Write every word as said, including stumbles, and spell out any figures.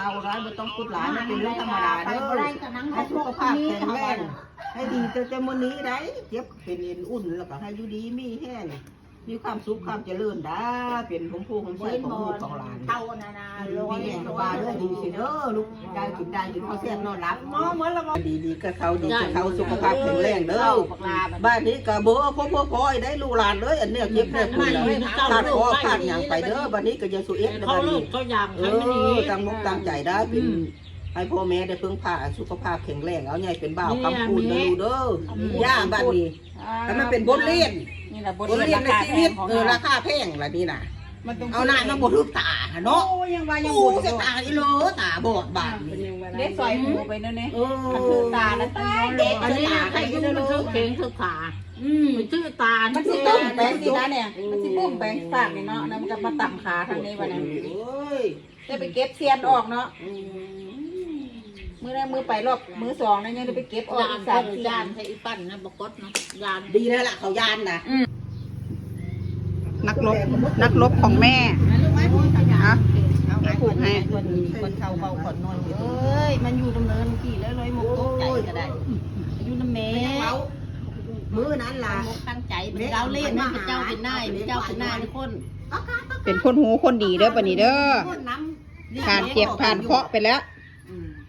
เอาได้บ่ต้องคิดหลาย มันเป็นเรื่องธรรมดาเด้อ ให้สุขภาพแข็งแรง ให้ดีตั้งแต่มื้อนี้ได้ เจ็บเป็นเอ็นอุ่น แล้วก็ให้อยู่ดีมีแฮง มีความสุขความเจริญด้า เป็นของผู้ของใช้ของลูกของหลาน เท่านานา มีแฮงก็ว่าเด้อ ดีสิเด้อ ลูกได้กินได้กินข้าวแซ่บนอนหลับ หมอเหมือนละบ่ ดีดีก็เขาดีก็เขา สุขภาพแข็งแรงเด้อ บ้านนี้ก็บ่พอพอพอได้ลูกหลานเลย อันเนี้ยเจ็บแน่ปวด ขาดคอขาดหยังไปเด้อ บ้านนี้ก็อย่าสุเอ็ดนะ เขา บ้าน ลู นี้ กเขาอย่าง เอ ฉันไม่ดี อ ตั้งมกตั้งใจได้เป็น อืม ให้พ่อแม่ได้เพิ่งพาสุขภาพแข็งแรง เอาใหญ่เป็นบ่าว เนี่ย คำพูน มี นะลูกเด้อ อืม ย่าบ้านนี้ อ่า แล้วมันเป็นบทเรียน นี่แหละบท บทเรียนในชีวิต เรียนราคาแพงของ เออ ราคาแพงละนี่นะ มันต้อง เอาหน้ามาบ่ถืกตาน่ะเนาะ โอ้ยังว่ายัง โอ้ บ่ถืก ตาอีโล ตาบอดบาดนี้ ได้ซอยหมูไปนั่นเนี่ย เออ มันคือตาแล้วตาเด็ก อันนี้ใครอยู่มันซื้อเข่งซื้อขา อืม มันซื้อตา มันสิต้มแปลงสินะเนี่ย มันสิต้มแปลงฝากนี่เนาะ แล้วมันก็มาตำขาทางนี้วะเนี่ย โอ้ย จะไปเก็บเสี้ยนออกเนาะ อืม มื้อแรกมื้อไปรอบมื้อสองนะ ยังได้ไปเก็บออกอีกสามสี่ ยานใส่อีปั่นนะ บ่กดนะ ยาน ดีแล้วล่ะ เขายานนะ อืม นักรบ นักรบของแม่ ฮะ แม่ผูกให้ คนเขาเบาขอนนอน เอ้ย มันอยู่ดำเนินกี่แล้วเลย หมกตกใจก็ได้ อยู่นำแม่ มื้อนั้นล่ะ ตั้งใจเป็นเจ้าเล่ห์นะ เป็นเจ้าเป็นนาย เป็นเจ้าเป็นนายทุกคน เป็นคนหูคนดีเด้อ ปานนี้เด้อ ผ่านเจ็บผ่านเคราะห์ไปแล้ว